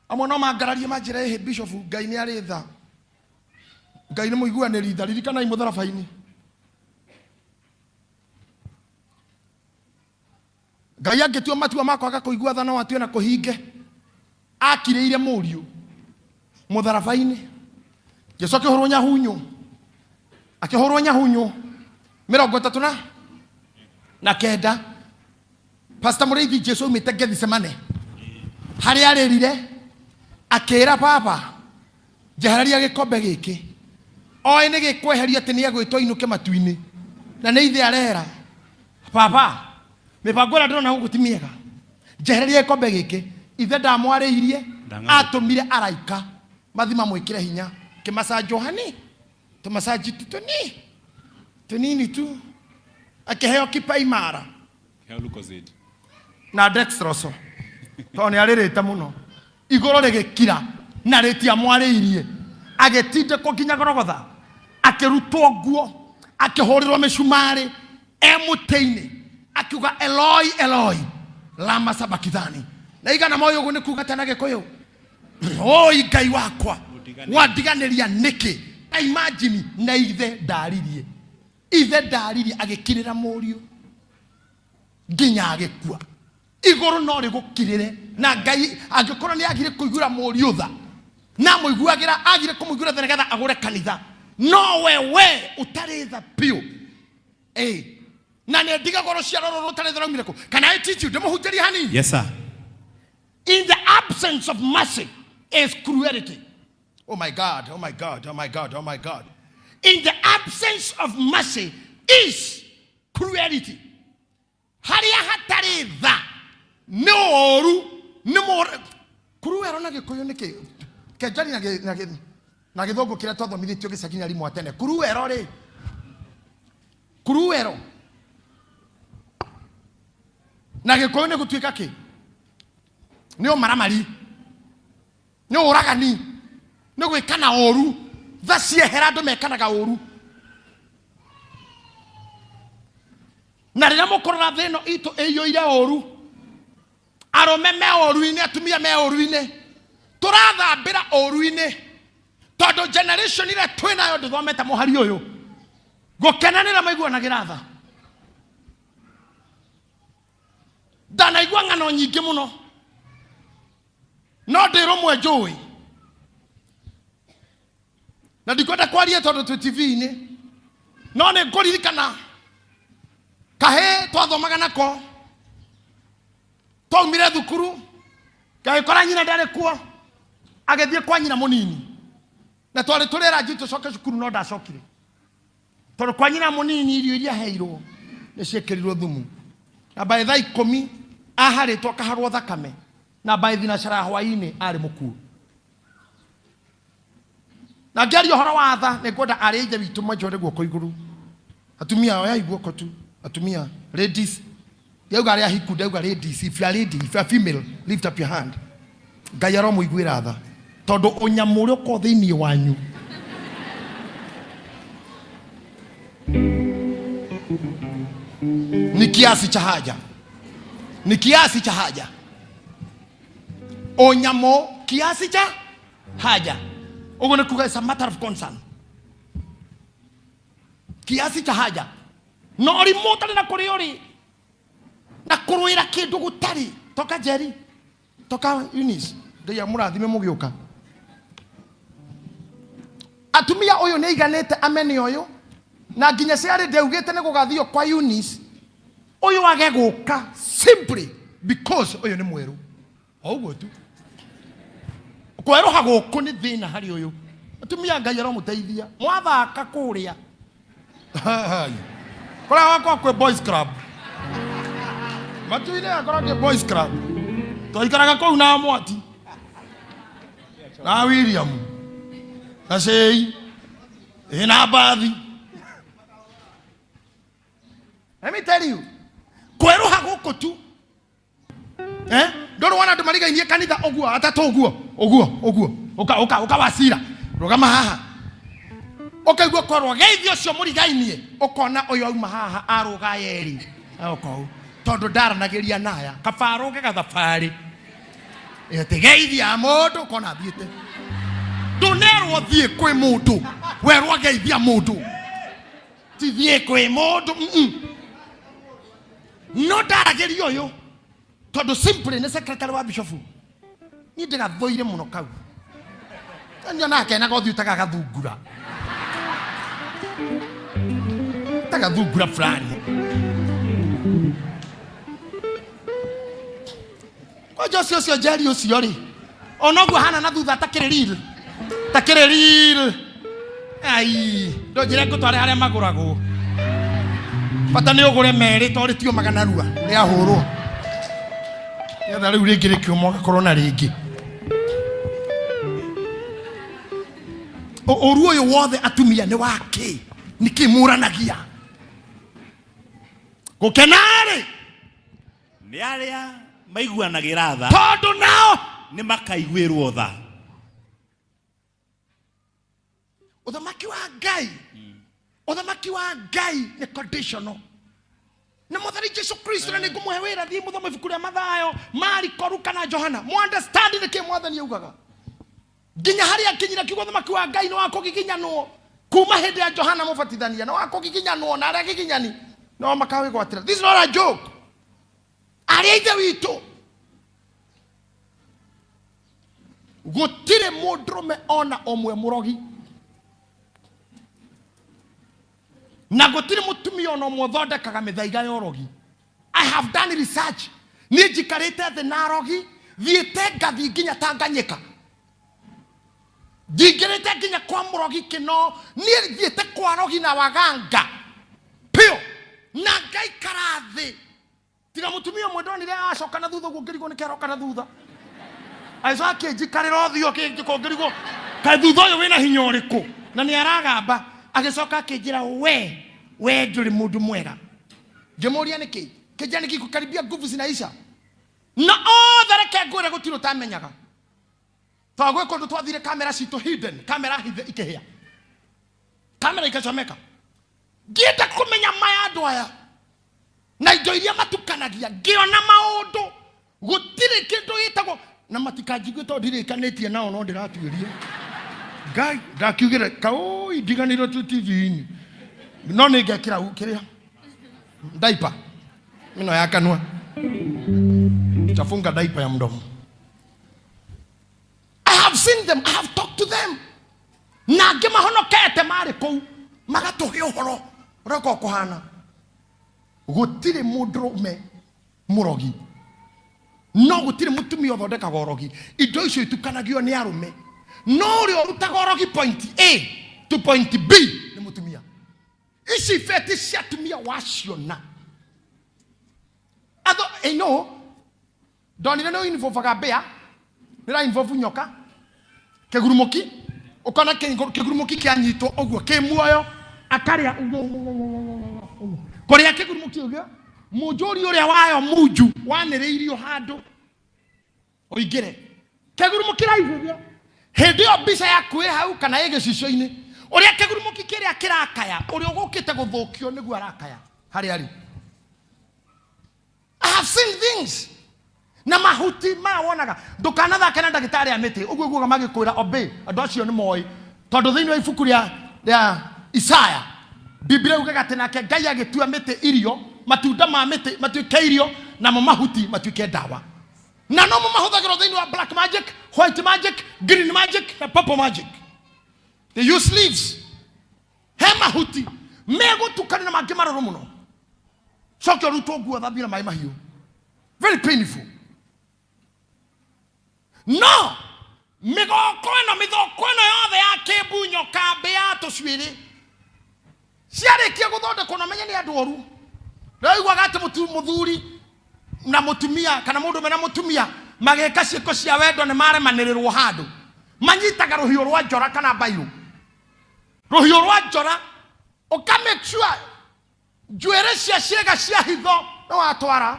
Amwe no mangararie manjĩre, ĩhĩ bishop, Ngai nĩ arĩ tha, Ngai nĩ mũiguanĩri tha, ririkanai mũtharaba-inĩ. Ngai angĩtua matua ma kwaga kũigua tha, no atue na kũhinge. Akirĩire mũriũ mũtharaba-inĩ. Jesu akĩhũrwo nyahunyu, akĩhũrwo nyahunyu 39. Pastor Mũrĩithi, Jesu aumĩte Gethisemane harĩa arĩrire akĩra, "Baba, njehereria gĩkombe gĩkĩ." Oĩ nĩ gĩkweherio, atĩ nĩ egwĩtwo ainũke matu-inĩ, na nĩ ithe arera, "Baba, mĩbango ĩrĩa ndĩrona gũkũ ti mĩega, njehereria gĩkombe gĩkĩ." Ithe ndamwarĩirie. Ndang'athũka. Atũmire araika mathi mamwĩkĩre hinya kĩmacanjo hani, tũmacanji tu tũni tũnini tu, akĩheo kipaimara. Heo Lucozade. Na dextrose, tondũ nĩ arĩrĩte mũno. Igũrũ rĩgĩkira na rĩtiamwarĩirie. Agĩtindĩkwo nginya Gorogotha, akĩrutwo nguo, akĩhũrĩrwo mĩcumarĩ e mũtĩ-inĩ, akiuga, "Eloi, Eloi, lama sabakithani?" Na igana moyo ũguo nĩ kuga tena Gĩkũyũ, "Oi Ngai wakwa, wandiganĩria nĩkĩ?" Ta imagine, na ithe ndaririe, ithe ndaririe, agĩkirĩra mũriũ nginya agĩkua. Igũrũ no rĩgũkirĩre. Na Ngai angĩkorwo nĩ agire kũiguĩra mũriũ tha, na mũiguagĩra, agire kũmũiguĩra tha nĩgetha agũre kanitha, no we ũtarĩ tha biũ. Ĩ na nĩ ndigagwo rũciaro rũrũ rũtarĩ tha raumire kũ? Can I teach you? Ndĩmũhunjĩrie hanini. Yes, sir. In the absence of mercy is cruelty. Oh my God, oh my God, oh my God, oh my God. In the absence of mercy is cruelty. Harĩa hatarĩ tha nĩ ũũru, nĩ mũr cruel. Na Gĩkũyũ nĩ kĩ kenjani na gĩthũngũ kĩrĩa twathomithĩtio gĩcagi nĩ arimũ a tene? Cruel rĩ, cruel. Na gĩkũyũ nĩ gũtuĩka kĩ? Nĩ ũmaramari, nĩ ũragani, nĩ gwĩkana ũru. Tha ciehera andũ mekanaga ũru. Na rĩrĩa mũkũrora thĩ ĩno itũ ĩiyũire ũru, arũme me ũru-inĩ, atumia me ũru-inĩ, tũrathambĩra ũru-inĩ tondũ generation ĩrĩa twĩ nayo ndĩthomete mũhari ũyũ. Gũkenanĩra maiguanagĩra tha. Ndanaigua ng'ano nyingĩ mũno, no ndĩ rũmwe njũĩ na ndikwenda kwaria tondũ twĩ TV-inĩ, no nĩ ngũririkana kahĩ twathomaga nako, twaumire thukuru gagĩkora nyina ndarĩ kuo, agĩthiĩ kwa nyina mũnini, na twarĩ tũrera njui tũcoke cukuru, no ndacokire tondũ kwa nyina mũnini irio iria aheirwo nĩ ciĩkĩrirwo thumu, na by thaa 10 aharĩtwo akaharwo thakame, na by thinacara ya hwaĩ-inĩ arĩ mũkuũ. Na ngĩaria ũhoro wa tha, nĩ ngwenda arĩ a ithe witũ manjoere guoko igũrũ. Atumia, oyai guoko tu. Atumia, ladies, ndauga arĩa ahiku, ndauga ladies, if you are lady, if you are female, lift up your hand. Ngai aromũiguĩra tha tondũ ũnyamũ ũrĩa ũkoragwo thĩinĩ wanyu ni kiasi cha haja, ni kiasi cha haja. Ũnyamũ kiasi cha haja, ũguo nĩ kuga it's a matter of concern, kiasi cha haja. Na ũrimũ ũtarĩ na kũrĩa ũrĩ na kũrũĩra kĩndũ gũtarĩ. Toka Jerry, toka Eunice, Ngai amũrathime mũgĩũka. Atumia ũyũ nĩ aiganĩte amene ũyũ, na nginya ciarĩ ndaugĩte nĩ gũgathio kwa Eunice, ũyũ age gũka simply because ũyũ nĩ mwerũ. O ũguo tu. Kwerũha gũkũ nĩ thĩna harĩ ũyũ. Atumia Ngai aromũteithia. Mwathaka kũrĩa. Kũrĩa wakwa kwĩ boys club. Matu-inĩ akorwo kwĩ boys club. Twaikaraga kũu na Mwati na William na Shei ĩ na Mbathi. Let me tell you, kwerũha gũkũ tu, eh? Ndũrĩ wona andũ marigainie kanitha ũguo atatũ ũguo ũguo ũguo, ũka ũka ũka wacira rũgama haha, ũkaigua korwo geithio ũcio mũrigainie, ũkona ũyũ auma haha arũga yerĩ oka ũũ tondũ ndaranagĩria naya kaba arũge gathabarĩ atĩ geithia mũndũ ũkona athiĩte. Ndũnerwo thiĩ kwĩ mũndũ, werwo geithia mũndũ, ti thiĩ kwĩ mũndũ. No ndaragĩria ũyũ tondũ simply nĩ secretary wa bishofu. Niĩ ndĩgathũire mũno kau, nyonaga kenaga ũthiũ ta gathungura, ta gathungura fulani. Kwanja ũcio ũcio Njeri ũcio rĩ, ona ũguo hana na thutha takĩrĩ real, takĩrĩ real. Ai, ndũnjĩre ngũtware harĩa magũragwo, bata nĩ ũgũre merĩ to rĩtiũmaga narua rĩahũrwo, nĩgetha rĩu rĩngĩ rĩkĩũma ũgakorwo na rĩngĩ. Ũru ũyũ wothe atumia nĩ wakĩ? Nĩkĩ mũranagia? Gũkena-rĩ nĩ arĩa maiguanagĩra tha, tondũ nao nĩ makaiguĩrwo tha. Ũthamaki wa Ngai, ũthamaki wa Ngai nĩ conditional na Mwathani Jesu Kristo. Na nĩngũmũhe wĩra, thiĩ mũthome ibuku rĩa Mathayo, Mariko, Luka na Johana, mu understand nĩkĩ Mwathani augaga nginya harĩa akinyire kiugo ũthamaki wa Ngai nĩ wa kũgiginyanwo. Kuma hĩndĩ ya Johana Mũbatithania nĩ wa kũgiginyanwo, na arĩa agiginyani no makawĩgwatĩra. This is not a joke. Arĩa ithe witũ, gũtirĩ mũndũrũme ona ũmwe mũrogi, na gũtirĩ mũtumia ona ũmwe ũthondekaga mĩthaiga ya ũrogi. I have done research. Niĩ njikarĩte thĩ na arogi, thiĩte ngathiĩ nginya Tanganyika, njingĩrĩte nginya kwa mũrogi kĩno. Niĩ thiĩte kwa rogi na waganga piũ na ngaikara thĩ. Tiga mũtumia ũmwe ndonire acoka na thutha ũguo, ngĩrigwo nĩkĩ aroka na thutha, agĩcoka akĩnjikarĩra ũthiũ, akĩnjĩka, ngĩrigwo kaĩ thutha ũyũ wĩna hinya ũrĩkũ na nĩ aragamba. Agĩcoka akĩnjĩra, we ndũrĩ mũndũ mwega. Ngĩmũria nĩkĩ. Kijani kikukaribia nguvu zinaisha. Na othe reke ngwĩre gũtirĩ ũtamenyaga. Tondũ gwĩ kũndũ twathire kamera citũ hidden, kamera hithe ikĩhĩa. Kamera ikachomeka. Ngĩenda kũmenya maya andũ aya na indo iria matukanagia, ngĩona maũndũ gũtirĩ kĩndũ gĩtagwo na matikanjigue tondũ ndirĩkanĩtie nao no ndĩratuĩria. Ngai ndakiugire kaũi ndiganĩirwo tu TV-inĩ no nĩ ngekĩra kĩrĩa daipa mino ya kanua tafunga daipa ya mdomo. I have seen them, I have talked to them. Na angĩ mahonokete marĩ kũu magatũhe ũhoro ũrĩa ũkoragwo kũhana. Gũtirĩ mũndũrũme mũrogi, no gũtirĩ mũtumia ũthondekaga ũrogi. Indo icio itukanagio nĩ arũme, no ũrĩa ũrutaga ũrogi point A to point B nĩ mũtumia. Ici beti cia atumia waciona atho ino ndonire nĩ involvaga mbĩa, nĩ ra involve nyoka, kĩgurumoki, ũkona kĩgurumoki kĩanyitwo ũguo kĩ muoyo akarĩa kũrĩa kĩgurumoki ũguo mũnjũri ũrĩa wayo munju wanĩrĩirio handũ ũingĩre kĩgurumoki raihu ũguo hĩndĩ ĩyo mbica yaku ĩ hau kana ĩ gĩcicio-inĩ ũrĩa kĩgurumoki kĩrĩa kĩrakaya ũrĩa ũgũkĩte gũthũkio nĩguo arakaya harĩa arĩ. I have seen things na mahuti maya wonaga ndũkanathake na ndagĩtarĩ a mĩtĩ ũguo guoga magĩkwĩra obey andũ acio nĩ moĩ tondũ thĩinĩ wa ibuku rĩa Isaya Biblia yugaga atĩ nake Ngai agĩtua mĩtĩ irio, matunda ma mĩtĩ matuĩke irio namo mahuti matuĩke ndawa, na nomo mahũthagĩrwo thĩinĩ wa black magic, white magic, green magic na purple magic. They use leaves. He mahuti megũtukana na mangĩ marũrũ mũno, coke ũrutwo nguo thambio na maĩ mahiũ, very painful. No mĩgoko ĩno mĩthoko ĩno yothe ya kĩmbu nyoka mbĩa tũcuĩrĩ ciarĩkia gũthondekwo na menye nĩ andũ oru. Ndĩraiguaga atĩ mũthuri na mũtumia kana mũndũme na mũtumia magĩka ciĩko cia wendo nĩ maremanĩrĩrwo handũ, manyitaga rũhiũ rwa njora kana mbairũ, rũhiũ rwa njora ũka make sure njuĩrĩ cia ciĩga cia hitho nĩ watwara,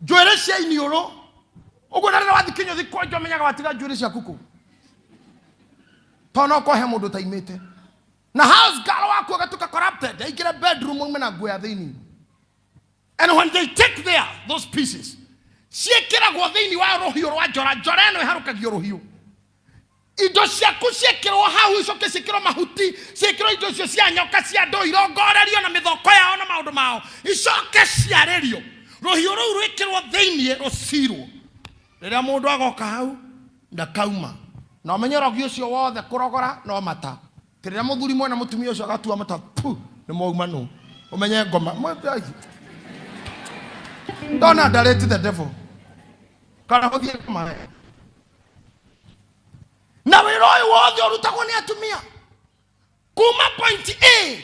njuĩrĩ cia iniũrũ ũguo, na rĩrĩa wathiĩ kĩnyũthi kwenja ũmenyaga watiga njuĩrĩ ciaku kũ, tondũ no kũhe mũndũ ũtaimĩte na house girl waku agatuĩka corrupted, aingĩre bedroom aume na nguo ya thĩinĩ. And when they take there those pieces ciĩkĩragwo thĩinĩ wa rũhiũ rwa njora, njora ĩno ĩharũkagio rũhiũ, indo ciaku ciĩkĩrwo hau icoke ciĩkĩrwo mahuti, ciĩkĩrwo indo icio cia nyoka cia andũ irongorerio na mĩthoko yao na maũndũ mao, icoke ciarĩrio rũhiũ rũu rwĩkĩrwo thĩinĩ rũcirwo. Rĩrĩa mũndũ agoka hau ndakauma na ũmenye ũrogi ũcio wothe kũrogora no mata. Rĩrĩa mũthuri mwena mũtumia ũcio agatua mata pu nĩ mwauma nũ ũmenye ngoma. Don't underrate the devil kana gũthiĩ ngoma. Na wĩra ũyũ wothe ũrutagwo nĩ atumia kuma point A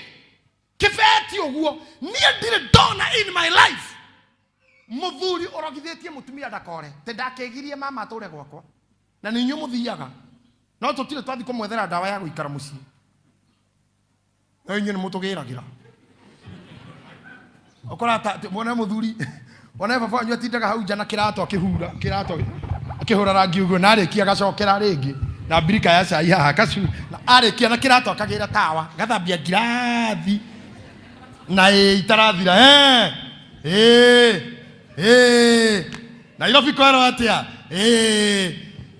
kĩbeti ũguo. Niĩ ndirĩ ndona in my life mũthuri ũrogithĩtie mũtumia ndakore tĩ ndakĩgirie mama atũre gwakwa na nĩ inyuĩ mũthiaga no tũtirĩ twathi kũmwethera ndawa ya gũikara mũciĩ, no inyuĩ nĩ mũtũgĩragĩra ũkora ta wone mũthuri wone baba wanyu atindaga hau nja na kĩratũ akĩhura kĩratũ akĩhũra rangi ũguo na arĩkia agacokera rĩngĩ na mbirika ya cai haha kacu na arĩkia na kĩratũ akagĩra tawa gathambia ngirathi na ĩ itarathira ĩ ĩ Nairobi kwerwo atĩa ĩ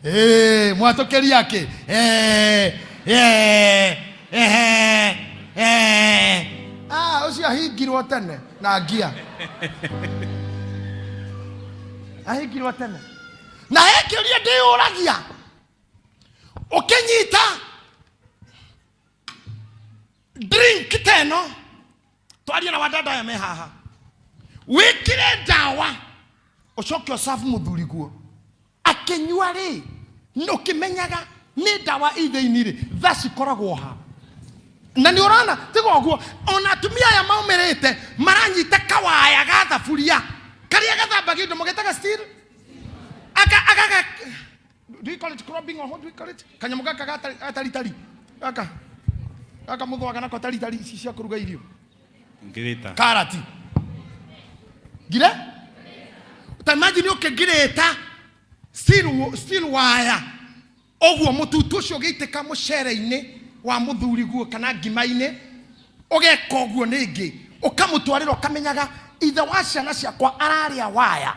ĩ mwatũkĩria akĩ ĩ ĩ ĩ ĩ ah ũcio ahingirwo tene na ngia ahingirwo tene na he kĩũria ndĩyũragia ũkĩnyita drink ta ĩno twarie na wadada aya me haha wĩkĩre ndawa ũcoke ũcabu mũthuri guo akĩnyua rĩ ũkĩmenyaga nĩ ndawa i thĩinĩ rĩ tha cikoragwo ha na nĩ ũrona tiga ũguo ona atumia aya maumĩrĩte maranyita kawaya ga thaburia karĩa gathambagio indo mũgetaga steel aka aka do you call it cropping or what do you call it kanyamũ gaka gataritari gaka gaka mũthwaga nako taritari ici cia kũruga irio Ngirita. Karati. Ngire ta imagine ũkĩngirĩta steel wire ũguo mũtutu ũcio ũgĩitĩka mũcere-inĩ wa mũthuri guo kana ngima-inĩ, ũgeka ũguo nĩngĩ ũkamũtwarĩra, ũkamenyaga ithe wa ciana ciakwa ararĩa waya,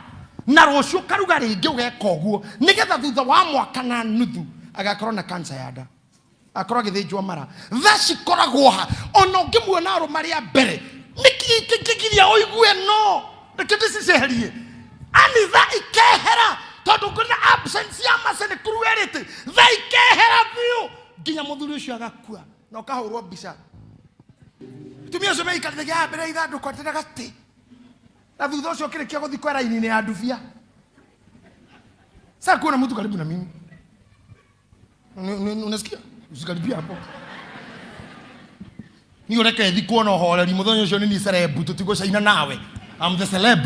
na rũciũ ũkaruga rĩngĩ ũgeka ũguo, nĩgetha thutha wa mwaka na nuthu agakorwo na kansa ya nda, akorwo agĩthĩnjwo mara. Tha cikoragwo ha? Ona ũngĩmuona arũma rĩa mbere, nĩkĩ kĩngĩgiria ũigue no reke ndĩciceherie? Ani tha ikehera, tondũ ngwĩra absence ya mercy nĩ cruelty. Tha ikehera biũ nginya mũthuri ũcio agakua na ũkahũrwo mbica. Atumia acio meikarĩte gĩa mbere ithandũkũ atĩ na gatĩ, na thutha ũcio ũkĩrĩkia gũthikwo raini-inĩ ya ndubia. Sasa kuona mtu karibu na mimi. Unasikia? Usikaribia hapo. Ni ureke thikwo na ũhoreri mũthenya ũcio nĩ niĩ celeb, tũtigũcaina nawe. I'm the celeb.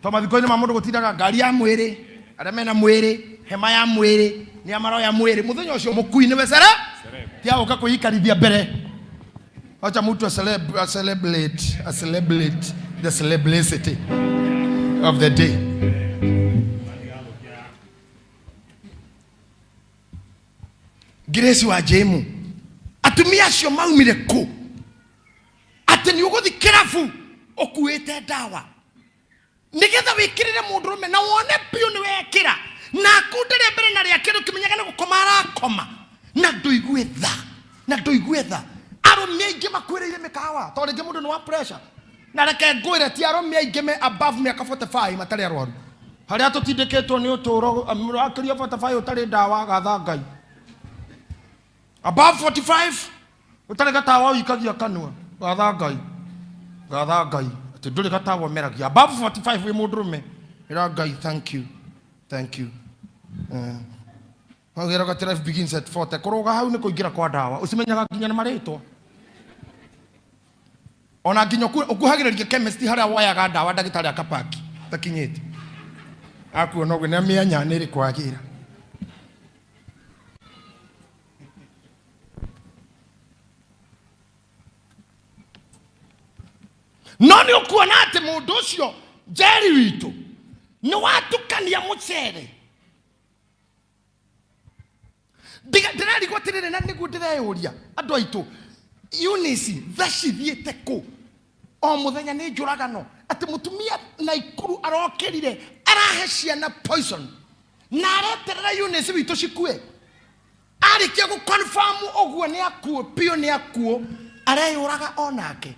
To mathiko-inĩ ma mũndũ gũtindaga ngari ya mwĩrĩ, arĩa mena mwĩrĩ, hema ya mwĩrĩ, nĩ maroya mwĩrĩ. Mũthenya ũcio mũkui nĩwe celeb. Tia ũka kwĩikarithia mbere. Wacha mtu a celeb, a celebrate, a celebrate the celeblicity of the day. Grace wa Jemu, atumia acio maumire kũ atĩ nĩ ũgũthi kĩrabu ũkuĩte ndawa nĩgetha wĩkĩrĩre mũndũrũme na wone biũ nĩ wekĩra, na akunde rĩa mbere na rĩa kerĩ ũkĩmenyaga nĩ gũkoma arakoma, na ndũigue tha, na ndũigue tha. Arũme aingĩ makuĩrĩire mĩkawa tondũ rĩngĩ mũndũ nĩ wa pressure. Na reke ngwĩre, ti arũme aingĩ me above mĩaka 45 matarĩ arwaru. Harĩa tũtindĩkĩtwo nĩ ũtũũro, wakĩria 45 ũtarĩ ndawa, gatha Ngai. Above 45 ũtarĩ gatawa ũikagia kanua, gatha Ngai, gatha Ngai atĩ ndũrĩ gatawa ũmeragia. Above 45 wĩ mũndũrũme, ĩra Ngai thank you, thank you. Wagĩra gati life begins at 40. Kũrũga hau nĩ kũingĩra kwa ndawa, ũcimenyaga nginya na marĩtwa. Ona nginya ũkuhagĩrĩria chemist harĩa woyaga ndawa, ndagĩtarĩ akapaki takinyĩte akuona ũguo nĩ amĩanya nĩ ĩrĩkũ agĩra. No nĩ ũkuona atĩ mũndũ ũcio Njeri witũ nĩ watukania mũcere. Ndĩrarigwo atĩrĩrĩ, na nĩguo ndĩreyũria, andũ aitũ, Eunice, tha cithiĩte kũ? O mũthenya nĩ njũragano, atĩ mũtumia Naikuru arokĩrire arahe ciana poison na areterera Eunice witũ cikue. Arĩkia gũ confirm ũguo nĩ akuo biũ, nĩ akuo, areyũraga onake.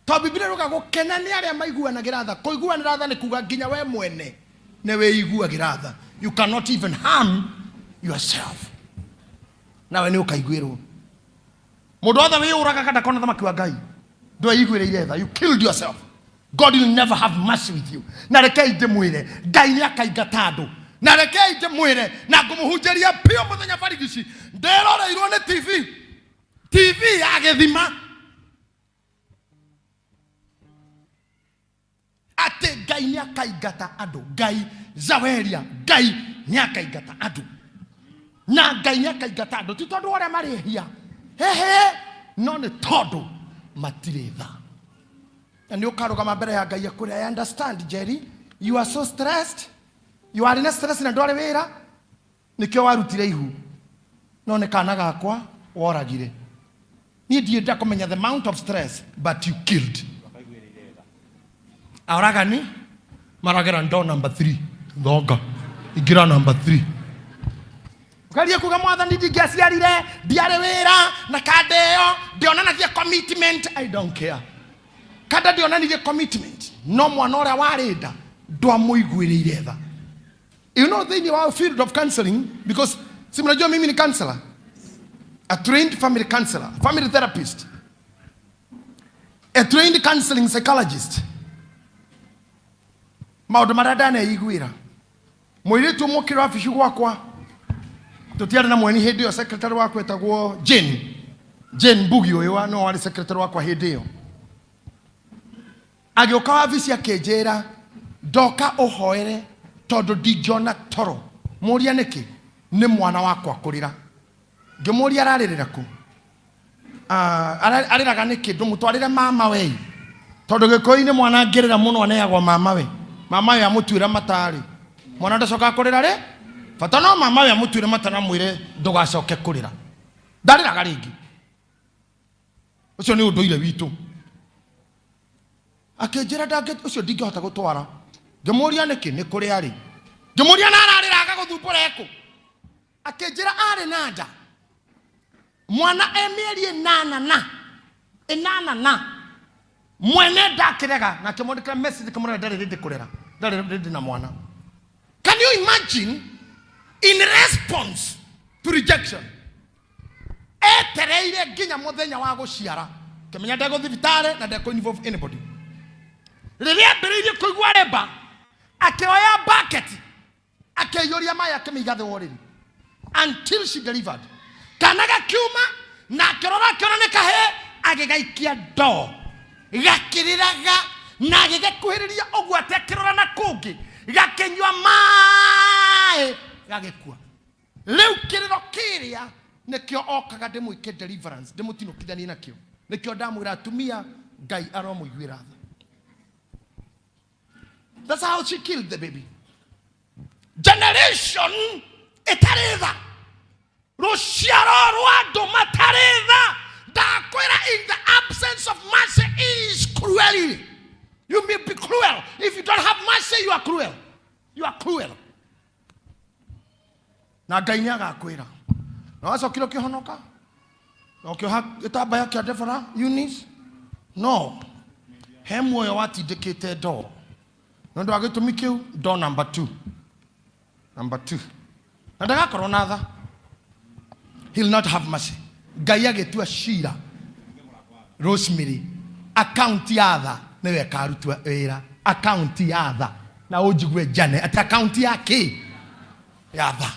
Tondũ Biblia ĩrauga gũkena nĩ arĩa maiguanagĩra tha. Kũiguanĩra tha nĩ kuga nginya we mwene nĩ wĩiguagĩra tha. You cannot even harm yourself. Nawe nĩ ũkaiguĩrwo. Mũndũ wothe wĩyũragaga ndakona thamaki wa Ngai. Ndweiguĩrĩire tha. You killed yourself. God will never have mercy with you. Na rekei ndĩmwĩre, Ngai nĩ akaingata andũ. Na rekei ndĩmwĩre, na ngũmũhunjĩria biũ mũthenya barigici. Ndĩroreirwo nĩ TV. TV ya gĩthima. Atĩ Ngai nĩ akaingata andũ. Ngai Zaweria, Ngai nĩ akaingata andũ. Na Ngai nĩ akaingata andũ ti tondũ arĩa marĩhia, hehe, no nĩ tondũ matirĩ tha. Na nĩ ũkarũgama mbere ya Ngai akwĩre, I understand Jerry, you are so stressed, you are in a stress na ndwarĩ wĩra, nĩkĩo warutire ihu, no nĩ kana gakwa woragire. Niĩ ndienda kũmenya the amount of stress, but you killed. Aoragani maragera door number 3, thonga ingĩra number 3, ukaria kuga mwathani ndingĩaciarire, ndiarĩ wĩra na kanda ĩyo ndionanagia commitment. I don't care kanda ndionanirie commitment, no mwana ũrĩa warĩ nda ndwamũiguĩrĩire tha. You know, thĩinĩ wa field of counseling, because si mnajua mimi ni counselor, a trained family counselor, family therapist, a trained counseling psychologist. Maũndũ marĩa ndaneiguĩra, mũirĩtu ũmwe ũkĩra wabici gwakwa, tũtiarĩ na mweni hĩndĩ ĩyo, secretary wakwa etagwo Jane, Jane Mbugi, ũyũ wa no warĩ secretary wakwa hĩndĩ ĩyo. Agĩũka wabici akĩnjĩra, ndoka ũhoere tondũ ndingĩona toro. Mũria nĩkĩ? Nĩ mwana wakwa kũrĩra. Ngĩmũria ararĩrĩra kũ? Arĩraga nĩkĩ? Ndũmũtwarĩre mama wei. Tondũ Gĩkũyũ-inĩ mwana angĩrĩra mũno aneagwo mamawe. Mamawe amũtuĩra mata-rĩ, mwana ndacokaga kũrĩra rĩ. Bata no mamawe amũtuĩre mata na amwĩre ndũgacoke kũrĩra. Ndarĩraga rĩngĩ. Ũcio nĩ ũndũire witũ. Akĩnjĩra ndangĩ ũcio ndingĩhota gũtwara. Ngĩmũria nĩkĩ, nĩ kũrĩa arĩ. Ngĩmũria na ararĩra agagũthumbũra ekũ. Akĩnjĩra arĩ na nda. Mwana e mĩeri ĩnana na ĩnana na mwene ndakĩrega na akĩmwandĩkĩra message akĩmwĩra ndarĩ rĩndĩ kũrera ndarĩ rĩndĩ na mwana. Can you imagine in response to rejection etereire nginya muthenya wa guciara kimenya ndegå thibitarä na ndekå involve anybody. Rĩrĩa ambĩrĩirie kũigua rĩmba akĩoya bucket akĩiyũria maĩ akĩmĩiga thĩ wa ũrĩrĩ until she delivered. Kana gakiuma na akĩrora akĩona nĩ kahĩĩ agĩgaikia ndoo gakĩrĩraga na agĩgĩkuhĩrĩria ũguo atĩ akĩrora na kũngĩ gakĩnyua maĩ gagĩkua. Rĩu kĩrĩro kĩrĩa nĩkĩo okaga ndĩmwĩke deliverance ndĩmũtinũkithanie nakĩo. Nĩkĩo ndamwĩra atumia Ngai aromũiguĩra tha. That's how she killed the baby. Generation ĩtarĩ tha, rũciaro rwa andũ matarĩ tha. Ndakwĩra, in the absence of mercy is cruelty. You may be cruel. If you don't have mercy, you are cruel. You are cruel. Na Ngai nĩ agakwĩra. Na wacokire ũkĩhonoka na ũkĩoha gĩtambaya kĩa Deborah Eunice. No he muoyo watindĩkĩte ndoo nĩ ũndũ wa gĩtũmi kĩu ndoo number 2, number 2, na ndagakorwo na tha. He'll not have mercy. Ngai agĩtua cira Rosemary, akaunti ya tha nĩyo ĩkarutwo wĩra. Akaunti ya tha na ũnjigue njane atĩ akaunti ya kĩ ya tha.